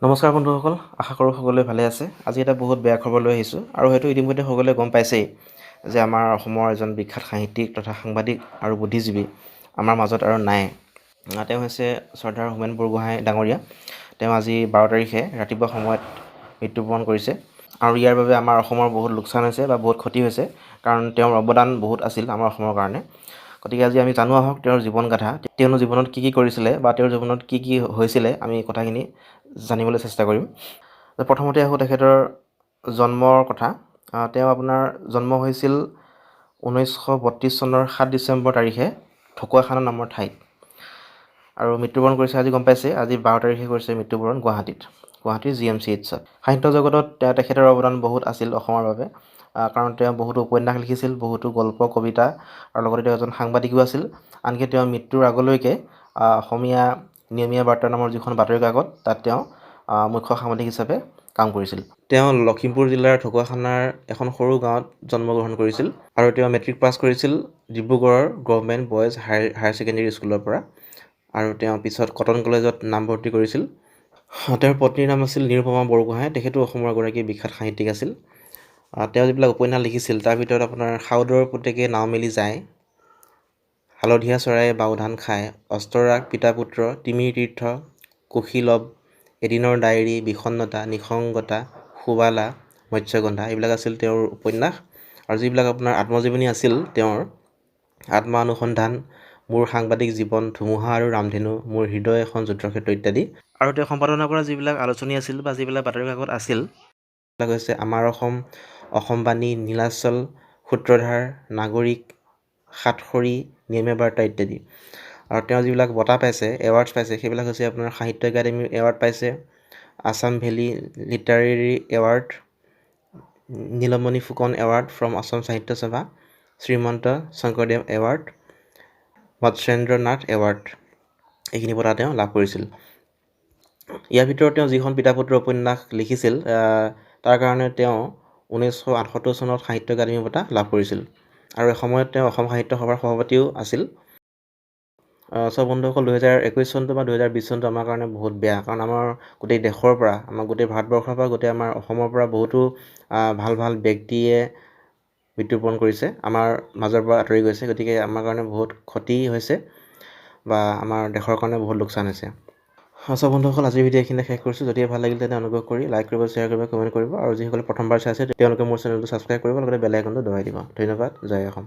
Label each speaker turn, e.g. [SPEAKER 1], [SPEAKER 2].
[SPEAKER 1] নমস্কাৰ বন্ধুসকল, আশা কৰোঁ সকলোৱে ভালে আছে। আজি এটা বহুত বেয়া খবৰ লৈ আহিছোঁ আৰু হয়তো ইতিমধ্যে সকলোৱে গম পাইছেই যে আমাৰ অসমৰ এজন বিখ্যাত সাহিত্যিক তথা সাংবাদিক আৰু বুদ্ধিজীৱী আমাৰ মাজত আৰু নাই। তেওঁ হৈছে শ্ৰদ্ধাৰ হোমেন বৰগোহাঁই ডাঙৰীয়া। তেওঁ আজি 12 তাৰিখে ৰাতিপুৱা সময়ত মৃত্যুবৰণ কৰিছে আৰু ইয়াৰ বাবে আমাৰ অসমৰ বহুত লোকচান হৈছে বা বহুত ক্ষতি হৈছে, কাৰণ তেওঁৰ অৱদান বহুত আছিল আমাৰ অসমৰ কাৰণে। গতিকে আজি আমি জানো আহক তেওঁৰ জীৱন গাথা, তেওঁনো জীৱনত কি কি কৰিছিলে বা তেওঁৰ জীৱনত কি কি হৈছিলে, আমি কথাখিনি জানিবলৈ চেষ্টা কৰিম। প্ৰথমতে আহোঁ তেখেতৰ জন্মৰ কথা। তেওঁ আপোনাৰ জন্ম হৈছিল 1932 চনৰ 7 ডিচেম্বৰ তাৰিখে ঢকুৱাখানা নামৰ ঠাইত আৰু মৃত্যুবৰণ কৰিছে, আজি গম পাইছে, আজি 12 তাৰিখে কৰিছে মৃত্যুবৰণ গুৱাহাটীত, গুৱাহাটীৰ জি এম চি এইচত। সাহিত্য জগতত তেখেতৰ অৱদান বহুত আছিল অসমৰ বাবে, কাৰণ তেওঁ বহুতো উপন্যাস লিখিছিল, বহুতো গল্প, কবিতা আৰু লগতে তেওঁ এজন সাংবাদিকো আছিল। আনকি তেওঁ মৃত্যুৰ আগলৈকে অসমীয়া নিয়মীয়া বাৰ্তা নামৰ যিখন বাতৰি কাকত, তাত তেওঁ মুখ্য সাংবাদিক হিচাপে কাম কৰিছিল। তেওঁ লখিমপুৰ জিলাৰ ঢকুৱাখানাৰ এখন সৰু গাঁৱত জন্মগ্ৰহণ কৰিছিল আৰু তেওঁ মেট্ৰিক পাছ কৰিছিল ডিব্ৰুগড়ৰ গভৰ্ণমেণ্ট বইজ হায়াৰ ছেকেণ্ডেৰী স্কুলৰ পৰা আৰু তেওঁ পিছত কটন কলেজত নামভৰ্তি কৰিছিল। তেওঁৰ পত্নীৰ নাম আছিল নিৰুপমা বৰগোহাঁই, তেখেতো অসমৰ এগৰাকী বিখ্যাত সাহিত্যিক আছিল। তেওঁ যিবিলাক উপন্যাস লিখিছিল তাৰ ভিতৰত আপোনাৰ সাউদৰ পুতেকে নাও মেলি যায়, হালধীয়া চৰায়ে বাওধান খায়, অস্তৰাগ, পিতা পুত্ৰ, তিমিৰ তীৰ্থ, কুশীলৱ, এদিনৰ ডায়েৰী, বিষণ্ণতা, নিসংগতা, সুবালা, মৎস্যগন্ধা, এইবিলাক আছিল তেওঁৰ উপন্যাস। আৰু যিবিলাক আপোনাৰ আত্মজীৱনী আছিল তেওঁৰ আত্মানুসন্ধান, মোৰ সাংবাদিক জীৱন, ধুমুহা আৰু ৰামধেনু, মোৰ হৃদয় এখন যুদ্ধক্ষেত্ৰ ইত্যাদি। আৰু তেওঁ সম্পাদনা কৰা যিবিলাক আলোচনী আছিল বা যিবিলাক বাতৰি কাকত আছিল, সেইবিলাক হৈছে আমাৰ অসম, অসম বাণী, নীলাচল, সূত্ৰধাৰ, নাগৰিক, সাতসৰী, নিয়মীয়া বাৰ্তা ইত্যাদি। আৰু তেওঁ যিবিলাক বঁটা পাইছে, এৱাৰ্ডছ পাইছে, সেইবিলাক হৈছে আপোনাৰ সাহিত্য একাডেমি এৱাৰ্ড পাইছে, Assam Valley Literary Award, Nilmani Phukan Award from Assam Sahitya Sabha, Srimanta Sankardev Award, Matsyendra Nath Award, এইখিনি বঁটা তেওঁ লাভ কৰিছিল। ইয়াৰ ভিতৰত তেওঁ যিখন পিতা পুত্ৰ উপন্যাস লিখিছিল, তাৰ কাৰণে তেওঁ 1978 চনত সাহিত্য একাডেমি বঁটা লাভ কৰিছিল আৰু এসময়ত তেওঁ অসম সাহিত্য সভাৰ সভাপতিও আছিল। চ' বন্ধুসকল, 2021 চনটো বা 2020 চনটো আমাৰ কাৰণে বহুত বেয়া, কাৰণ আমাৰ গোটেই দেশৰ পৰা, আমাৰ গোটেই ভাৰতবৰ্ষৰ পৰা, গোটেই আমাৰ অসমৰ পৰা বহুতো ভাল ভাল ব্যক্তিয়ে মৃত্যুবৰণ কৰিছে, আমাৰ মাজৰ পৰা আঁতৰি গৈছে। গতিকে আমাৰ কাৰণে বহুত ক্ষতি হৈছে বা আমাৰ দেশৰ কাৰণে বহুত লোকচান হৈছে। চ' বন্ধুসকল, আজিৰ ভিডিঅ' এইখিনিতে শেষ কৰিছোঁ। যদিহে ভাল লাগিল তেন্তে অনুগ্ৰহ কৰি লাইক কৰিব, শ্বেয়াৰ কৰিব, কমেণ্ট কৰিব আৰু যিসকলে প্ৰথমবাৰ চাইছে তেওঁলোকে মোৰ চেনেলটো ছাবস্ক্ৰাইব কৰিব, লগতে বেল আইকনটো দবাই দিব। ধন্যবাদ। জয় অসম।